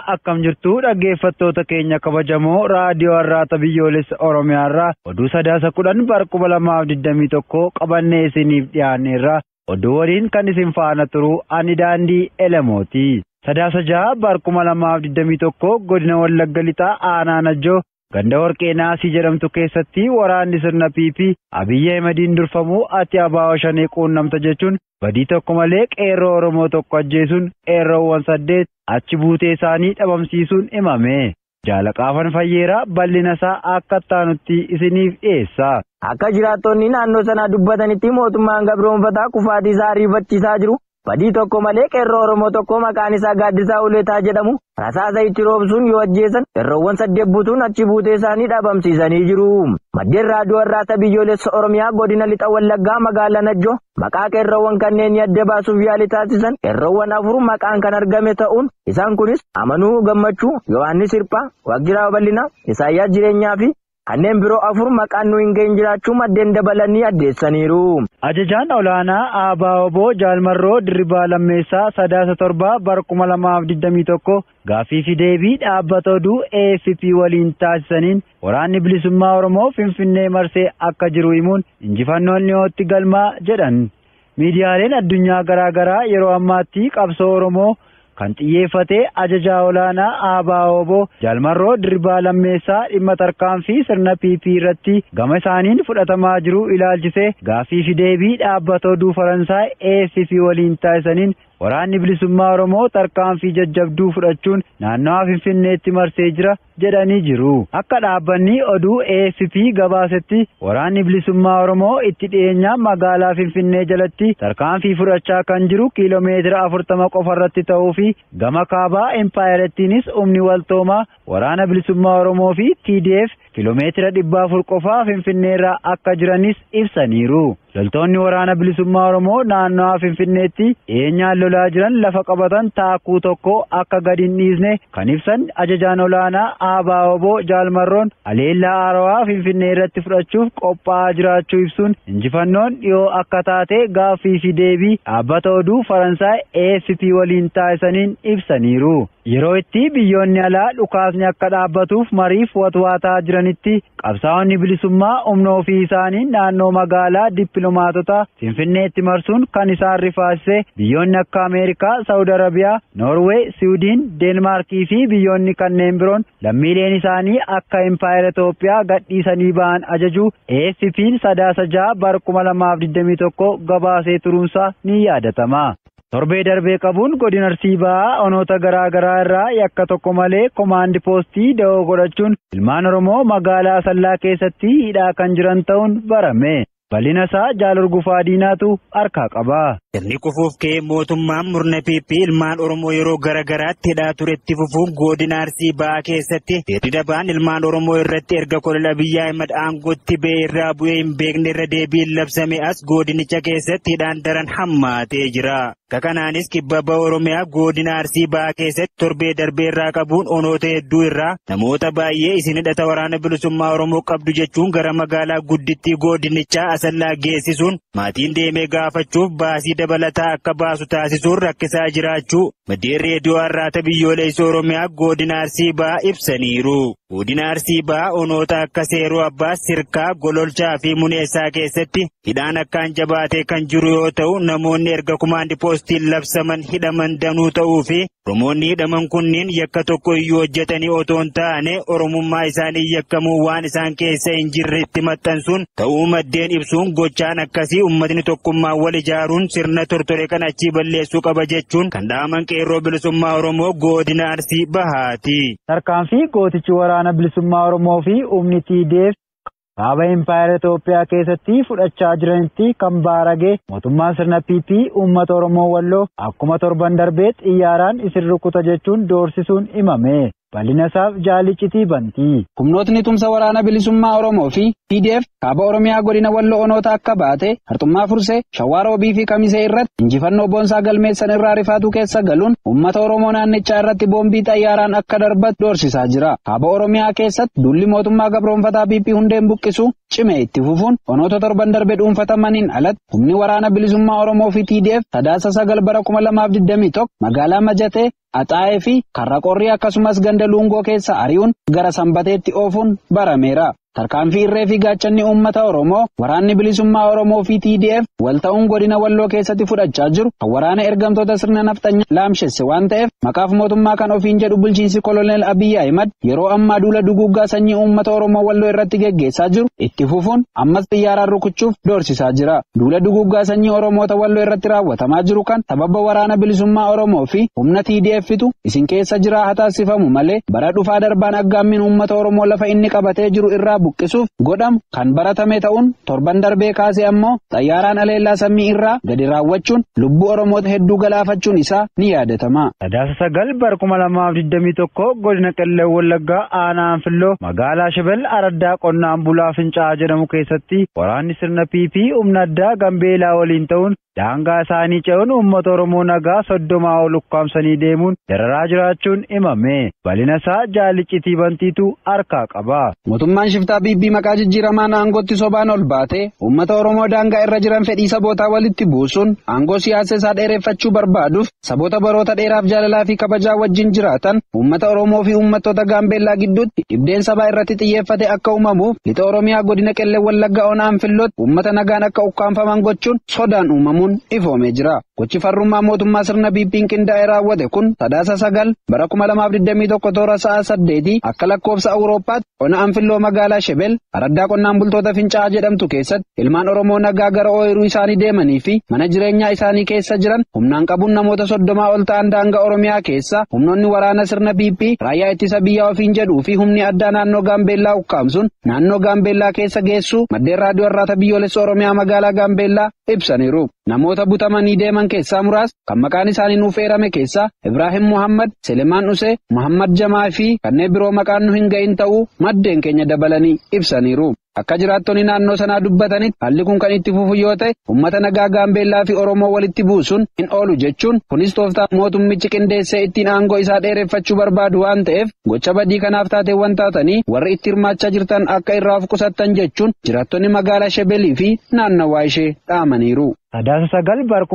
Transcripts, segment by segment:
Akkam jirtu dhaggeeffattoota keenya kabajamoo raadiyoo Arraata Biyyoolessa Oromiyaarraa oduu Sadaasa 10 bara 2021 qabannee isiniif dhiyaanneerra. Oduu waliin kan isin faana turu ani Daandii Elemooti. Sadaasa 6 bara 2021 godina Wallagga Lixaa aanaa Najjoo ganda Warqee Naasii jedhamtu keessatti waraanni sirna PP Abiyyi Ahimadiin durfamuu ati ABO shanee quunnamta jechuun badii tokko malee qeerroo Oromoo tokko ajjeesuun qeerroowwan 8 achi buutee isaanii dhabamsiisuun himame. Jaalaqaafan Fayyeeraa bal'ina isaa akka taanutti isiniif dhiyeessa. Akka jiraattonni naannoo sanaa dubbatanitti mootummaan gabroonfataa kufaatii isaa ariifachiisaa jiru. Badii tokko malee qeerroo Oromoo tokko maqaan isaa Gaaddisaa Uleetaa jedhamu rasaasa itti roobsuun yoo ajjeesan qeerroowwan 8 butuun achi buutee isaanii dhabamsiisanii jiru. Maddeen raadiyoo Arraata Biyyoolessa Oromiyaa godina Lixa Wallaggaa magaalaa Najjoo maqaa qeerroowwan kanneen adda baasuuf yaalii taasisan qeerroowwan 4 maqaan kan argame ta'uun isaan kunis Amanuu Gammachuu, Yohaannis Hirphaa, Waaqjiraa Bal'inaa, Isaayyaas Jireenyaa fi kanneen biroo 4 maqaan nu hin geenye jiraachuu maddeen dabalanii addeessaniiru. Ajajaan olaanaa ABO Jaalmarroo Dirribaa Lammeessaa Sadaasa 7 bara 2021 gaaffii fi deebii dhaabbata oduu AFP waliin taasisaniin waraanni bilisummaa Oromoo Finfinnee marsee akka jiru himuun injifannoon dhiyootti galmaa jedhan. Miidiyaaleen addunyaa garaagaraa yeroo ammaatti qabsoo Oromoo kan xiyyeeffate ajajaa olaanaa ABO Jaalmarroo Dirribaa Lammeessaa dhimma tarkaanfii sirna PP irratti gama isaaniin fudhatamaa jiru ilaalchisee gaaffii fi deebii dhaabbata oduu Faransaay AFP waliin taasisaniin waraanni bilisummaa Oromoo tarkaanfii jajjabduu fudhachuun naannawaa Finfinneetti marsee jira jedhanii jiru. Akka dhaabbanni oduu AFP gabaasetti waraanni bilisummaa Oromoo itti dhiyeenyaan magaalaa Finfinnee jalatti tarkaanfii fudhachaa kan jiru kiiloomeetira 40 qofarratti ta'uu fi gama kaabaa Empaayerettiinis humni waltoomaa waraana bilisummaa Oromoo fi TDF kiiloomeetira 400 qofaa Finfinneerraa akka jiranis ibsaniiru. Loltoonni waraana bilisummaa Oromoo naannawaa Finfinneetti dhiyeenyaan lolaa jiran lafa qabatan taakuu tokko akka gadi hin dhiisne kan ibsan ajajaan olaanaa ABO Jaalmarroon aleellaa Haarawaa Finfinnee irratti fudhachuuf qophaa'aa jiraachuu ibsuun injifannoon dhiyoo akka taate gaaffii fi deebii dhaabbata oduu Faransaay AFP waliin taasisaniin ibsaniiru. Yeroo itti biyyoonni alaa dhukaasni akka dhaabbatuuf mariif watwaataa jiranitti qabsaa'onni bilisummaa humna ofii isaanii naannoo magaalaa dippiloomaatota Finfinneetti marsuun kan isaan rifaasise biyyoonni akka Ameerikaa, Saawud Arabiyaa, Noorweey, Siwiidin, Deenmaarkii fi biyyoonni kanneen biroon lammiileen isaanii akka Impaayera Itoophiyaa gadhiisanii ba'an ajaju AFP'n Sadaasa 6 bara 2021 gabaasee turuunsaa ni yaadatama. Torbee darbee qabuun godina Arsii Bahaa onoota garaa garaa irraa yakka tokko malee komaandi poostii da'oo godhachuun ilmaan Oromoo magaalaa Asallaa keessatti hidhaa kan jiran ta'uun barame. Bal'ina isaa Jaalurgufaa Diinaatu harkaa qaba. Sirni kufuuf ka'ee mootummaan murna PP ilmaan Oromoo yeroo gara garaatti hidhaa turetti fufuun godina Arsii Bahaa keessatti seerri dabaan ilmaan Oromoo irratti erga Koloneel Abiyyi Ahimad aangootti ba'e irraa bu'ee hin beekne irra deebiin labsame as godinicha keessatti hidhaan daran hammaatee jira. Akka kanaanis kibba baha Oromiyaa godina Arsii Bahaa keessatti torbee darbee irraa qabuun onoota hedduu irraa namoota baay'ee isin hidhata waraana bilisummaa Oromoo qabdu jechuun gara magaalaa guddittii godinichaa Asallaa geessisuun maatiin deemee gaafachuuf baasii dabalataa akka baasu taasisuun rakkisaa jiraachuu maddeen reediyoo Arraata Biyyoolessa Oromiyaa godina Arsii Bahaa ibsaniiru. Godina Arsii Bahaa onoota akka Seeroo Abbaa, Sirkaa, Gololchaa fi Muneessaa keessatti hidhaan akkaan jabaatee kan jiru yoo ta'u namoonni erga kumaandi poostiin labsaman hidhaman danuu ta'uu fi Oromoonni hidhaman kunniin yakka tokko iyyuu hojjetanii otoo hin taane Oromummaa isaanii yakkamuu waan isaan keessa hin jirre itti maxxansuun ta'uu maddeen ibsuun gochaan akkasii uummatni tokkummaa wal ijaaruun sirna tortore kan achii balleessuu qaba jechuun kan dhaaman qeerroo bilisummaa Oromoo godina Arsii Bahaati. Tarkaanfii gootichi waraana bilisummaa Oromoo fi humni TDF kaaba Impaayera Itoophiyaa keessatti fudhachaa jiranitti kan baarage mootummaan sirna PP uummata Oromoo Walloo akkuma torban darbee xiyyaaraan isin rukuta jechuun doorsisuun himame. Bal'ina isaaf jaalicitii banti. Humnootni tumsa waraana bilisummaa Oromoo fi TDF kaaba Oromiyaa godina Walloo onoota akka baate Harxummaa Fursee, Shawaa Roobii fi Kamisee irratti injifannoo boonsaa galmeessan irraa rifaatuu keessa galuun uummata Oromoo naannichaa irratti boombii xayyaaraan akka darbatu doorsisaa jira. Kaaba Oromiyaa keessatti duulli mootummaa gabroonfataa PP hundeen buqqisu cimee itti fufuun onoota torban darbe dhuunfatamaniin alatti humni waraana bilisummaa Oromoo fi TDF Sadaasa 9 bara 2021 magaalaa Majatee Axaa'ee fi Karra Qorrii akkasumas ganda Luungoo keessa ari'uun gara Sanbateetti oofuun barameera. Tarkaanfii irree fi gaachanni uummata Oromoo waraanni bilisummaa Oromoo fi TDF wal ta'uun godina Walloo keessatti fudhachaa jiru kan waraana ergamtoota sirna nafxanyaa laamshesse waan ta'eef maqaaf mootummaa kan ofiin jedhu bulchiinsi koloneel Abiyyi Ahimad yeroo ammaa duula duguuggaa sanyii uummata Oromoo Walloo irratti geggeessaa jiru itti fufuun ammas xiyyaaraan rukuchuuf doorsisaa jira. Duula duguuggaa sanyii Oromoota Walloo irratti raawwatamaa jiru kan sababa waraana bilisummaa Oromoo fi humna TDFtu isin keessa jiraa haa taasifamu malee bara dhufaa darbaan aggaammiin uummata Oromoo lafa inni qabatee jiru irraa buqqisuuf godhamu kan baratame ta'uun torban darbee kaasee ammoo xayyaaraan aleellaa samii irraa gadi raawwachuun lubbuu Oromoota hedduu galaafachuun isaa ni yaadatama. Sadaasa 9 bara 2021 godina Qellem Wallaggaa aanaa Anfilloo magaalaa Shebel araddaa qonnaan bulaa Fincaa'aa jedhamu keessatti waraanni sirna PP humna addaa Gambeelaa waliin ta'uun daangaa isaanii ce'uun uummata Oromoo nagaa 30 ol ukkaamsanii deemuun dararaa jiraachuun himame. Bal'ina isaa jaalicitii bantiitu harkaa qaba. Mootummaan shiftaa BB maqaa jijjiiramaan aangootti sobaan ol baate uummata Oromoo daangaa irra jiran fedhii sabootaa walitti buusuun aangoo siyaasa isaa dheereffachuu barbaaduuf saboota baroota dheeraaf jaalalaa fi kabajaa wajjin jiraatan uummata Oromoo fi uummattoota Gaambeellaa gidduutti dhibdeen sabaa irratti xiyyeeffate akka uumamuuf lixa Oromiyaa godina Qellem Wallaggaa ona Anfillootti uummata nagaan akka ukkaamfaman gochuun sodaan uumamuun ifoomee jira. Gochi farrummaa mootummaa sirna BB'n qindaa'ee raawwate kun Sadaasa 9 bara 2021 toora sa'a 8 akka lakkoofsa Awurooppaatti ona Anfilloo magaalaa Shebel araddaa qonnaan bultoota Fincaa'aa jedhamtu keessatti ilmaan Oromoo nagaa gara ooyiruu isaanii deemanii fi mana jireenyaa isaanii keessa jiran humnaan qabuun namoota 30 ol ta'an daangaa Oromiyaa keessa humnoonni waraana sirna BP raayyaa ittisa biyyaa ofiin jedhuu fi humni addaa naannoo Gaambeellaa ukkaamsuun naannoo Gaambeellaa keessa geessuu maddeen raadiyoo Arraata Biyyoolessa Oromiyaa magaalaa Gaambeellaa ibsaniiru. Namoota butamanii deeman keessaa muraasa kan maqaan isaanii nuuf eerame keessaa Ibraahim Muhammad, Selemaan Usee, Muhammad Jamaa fi kanneen biroo maqaan nu hin ga'in ta'uu maddeen keenya dabalanii ibsaniiru. Akka jiraattonni naannoo sanaa dubbatanitti haalli kun kan itti fufu yoo ta'e uummata nagaa Gaambeellaa fi Oromoo walitti buusuun hin oolu jechuun kunis tooftaa mootummichi qindeessee ittiin aangoo isaa dheereffachuu barbaadu waan ta'eef gocha badii kanaaf taateewwan taatanii warri itti hirmaachaa jirtan akka irraa of qusattan jechuun jiraattonni magaalaa Shebelii fi naannawaa ishee dhaamaniiru. Sadaasa 9 bara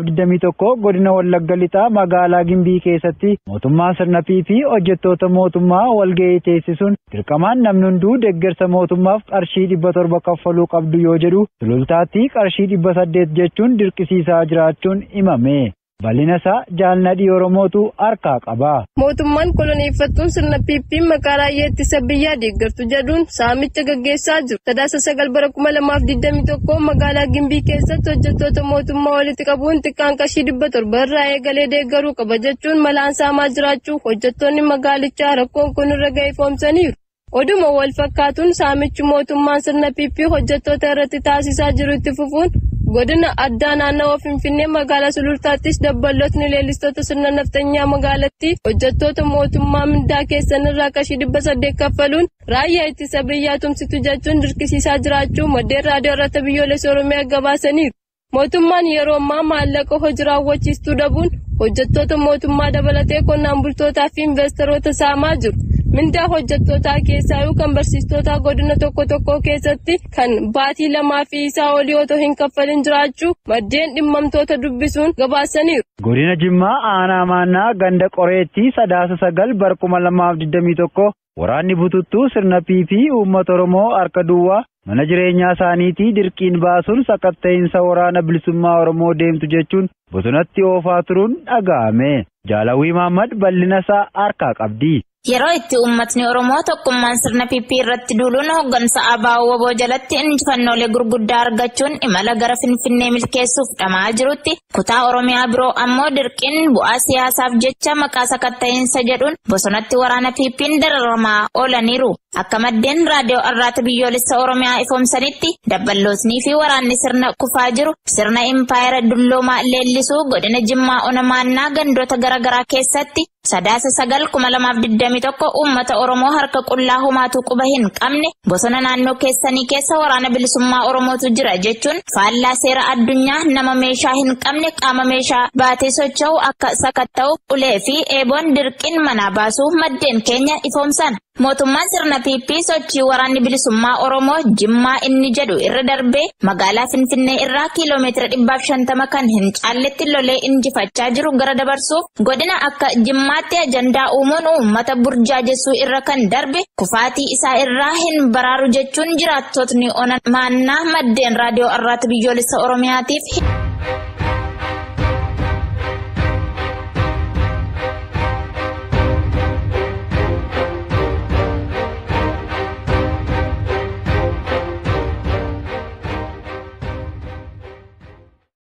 2021 godina Wallagga Lixaa magaalaa Gimbii keessatti mootummaan sirna PP hojjettoota mootummaa walga'ii teessisuun dirqamaan namni hunduu deeggarsa mootummaaf qarshii 700 kaffaluu qabdu yoo jedhu sulultaatti qarshii 800 jechuun dirqisiisaa jiraachuun himame. Bal'ina isaa jaalladhii Oromootu harkaa qaba. Mootummaan koloneeffattuun sirna PP maqaa raayyaa ittisa biyyaa deeggartu jedhuun saamicha gaggeessaa jiru. Sadaasa 9 bara 2021 magaalaa Gimbii keessatti hojjettoota mootummaa walitti qabuun xiqqaan qarshii 700 irraa eegalee deeggaruu qaba jechuun malaan saamaa jiraachuu hojjettoonni magaalichaa rakkoon kun irra ga'e ifoomsaniiru. Oduma wal fakkaatuun saamichi mootummaan sirna PP hojjettoota irratti taasisaa jiru itti fufuun godina addaa naannawaa Finfinnee magaalaa Sulultaattis dabballootni leellistoota sirna nafxanyaa magaalattii hojjettoota mootummaa mindaa keessan irraa qarshii 800 kaffaluun raayyaa ittisa biyyaa tumsitu jechuun dirqisiisaa jiraachuu maddeen raadiyoo Arraata Biyyoolessa Oromiyaa gabaasaniiru. Mootummaan yeroo ammaa maallaqa hojii raawwachiistuu dhabuun hojjettoota mootummaa dabalatee qonnaan bultootaa fi investoroota saamaa jiru. Mindaa hojjettootaa keessaa kan barsiistootaa godina tokko tokko keessatti kan baatii 2 fi isaa olii otoo hin kaffalin jiraachuu maddeen dhimmamtoota dubbisuun gabaasaniiru. Godina Jimmaa aanaa Maannaa ganda Qoreetti Sadaasa 9 bara 2021 waraanni bututtuu sirna PP uummata Oromoo harka duwwaa mana jireenyaa isaaniitii dirqiin baasuun sakatta'insa waraana bilisummaa Oromoo deemtu jechuun bosonatti oofaa turuun dhaga'ame. Jaalawii Mahammad bal'ina isaa harkaa qabdi. Yeroo itti uummatni Oromoo tokkummaan sirna PP irratti duuluun hooggansa ABO jalatti injifannoolee gurguddaa argachuun imala gara Finfinnee milkeessuuf dhamaa jirutti kutaa Oromiyaa biroo ammoo dirqiin bu'aa siyaasaaf jecha maqaa sakatta'iinsa jedhuun bosonatti waraana PP'n dararamaa oolaniiru. Akka maddeen raadiyoo Arraata Biyyoolessa Oromiyaa ifoomsanitti dabballootnii fi waraanni sirna kufaa jiru sirna impaayera dulloomaa leellisuu godina Jimmaa Onamaannaa gandoota garaagaraa keessatti Sadaasa 9 2021 uummata Oromoo harka qullaa homaatu quba hin qabne bosona naannoo keessanii keessa waraana bilisummaa Oromootu jira jechuun faallaa seera addunyaa nama meeshaa hin qabne qaama meeshaa baatee socho'u akka sakatta'u ulee fi eeboon dirqiin manaa baasuu maddeen keenya ifoomsan. Mootummaan sirna PP sochii waraanni bilisummaa Oromoo Jimmaa inni jedhu irra darbee magaalaa Finfinnee irraa kiiloomeetira 150 kan hin caalletti lolee injifachaa jiru gara dabarsuuf godina akka Jimmaatti ajandaa uumuun uummata burjaajessuu irra kan darbe kufaatii isaa irraa hin baraaru jechuun jiraattotni ona maannaa maddeen raadiyoo Arraata Biyyoolessa Oromiyaatiif.